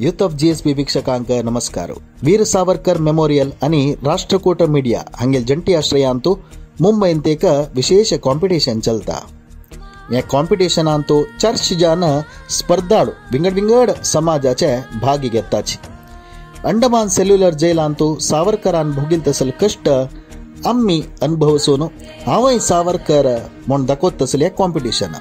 Youth of GSB वीक्षकांक नमस्कार. Veer Savarkar memorial आणि Rashtrakuta media हांगेल जंटी आश्रयांतु मुंबईंत एक विशेष कॉम्पिटिशन चलता. ह्या कॉम्पिटिशनांतु 400 जन स्पर्धाळू विंगड विंगड समाजाचे भागी घेताची. अंडमान सेल्युलर जैलांतु सावरकरान भोगील तसल कष्ट आम्ही अनुभवसून हांवय सावरकर म्हूण दाखोवत तसले कॉम्पिटिशन.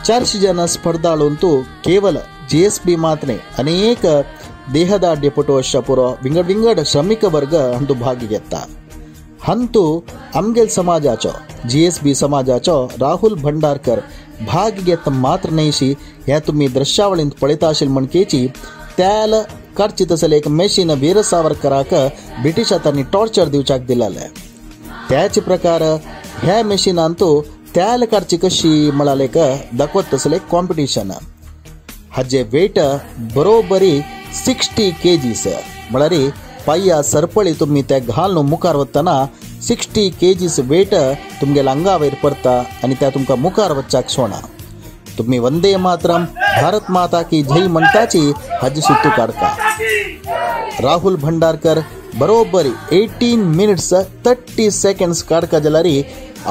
400 जन स्पर्धाळूंतु केवल जीएसबी मात्र न्हय अनेक देहदाढ्यपटू अशा पुरो विंगड विंगड श्रमिक वर्ग हांतू भाग घेता. हांतू आमगेल समाजाचो जीएसबी समाजाचो राहुल भंडारकर भाग घेत मात्र न्हयशी हें तुमी दृश्यावळींत पळयता आशिल्ले म्हणकेची त्याल काडची तसले एक मेशीन वीर सावरकराक ब्रिटिश हातांनी टॉर्चर दिवच्याक दिलेलें. त्याच प्रकार ह्या मेशिनांतू त्याल काडची कशी म्हळ्यार एक दाखवत तसलें कॉम्पिटिशन. हाजे वेट बरोबरी 60 kgs म्हळ्यार पांया सरपळी तुमी ते घालून मुखार वतना 60 kgs wait तुमगेल्या आंगा वयर पडटा आनी त्या तुमकां मुखार वच्चाक सोणा. तुमी वंदे मातरम भारत माता की जय म्हणटाची हाजी सुत्तू काडटा. राहुल भंडारकर बरोबरी 18 minutes 30 seconds काडका जाल्यार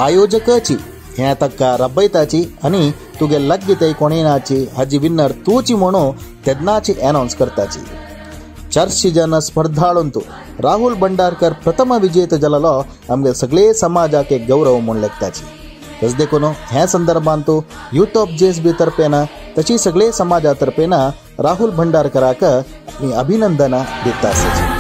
आयोजकाची हें ताका रबयताची आनी तुगे लागीं थंय कोणेनाची हाजी विनर तूची म्हणून तेन्नाची अनावन्स करताची. 400 जन स्पर्धाळूंतु राहुल भंडारकर प्रथम विजेत जालो आमगे सगळे समाजाक एक गौरव म्हूण लेखताची. तस देखून ह्या संदर्भांतु यूथ ऑफ जीएसबी तर्फेन तशी सगळे समाजा तर्फेन राहुल भंडारकराक आमी अभिनंदन दिता आसाची.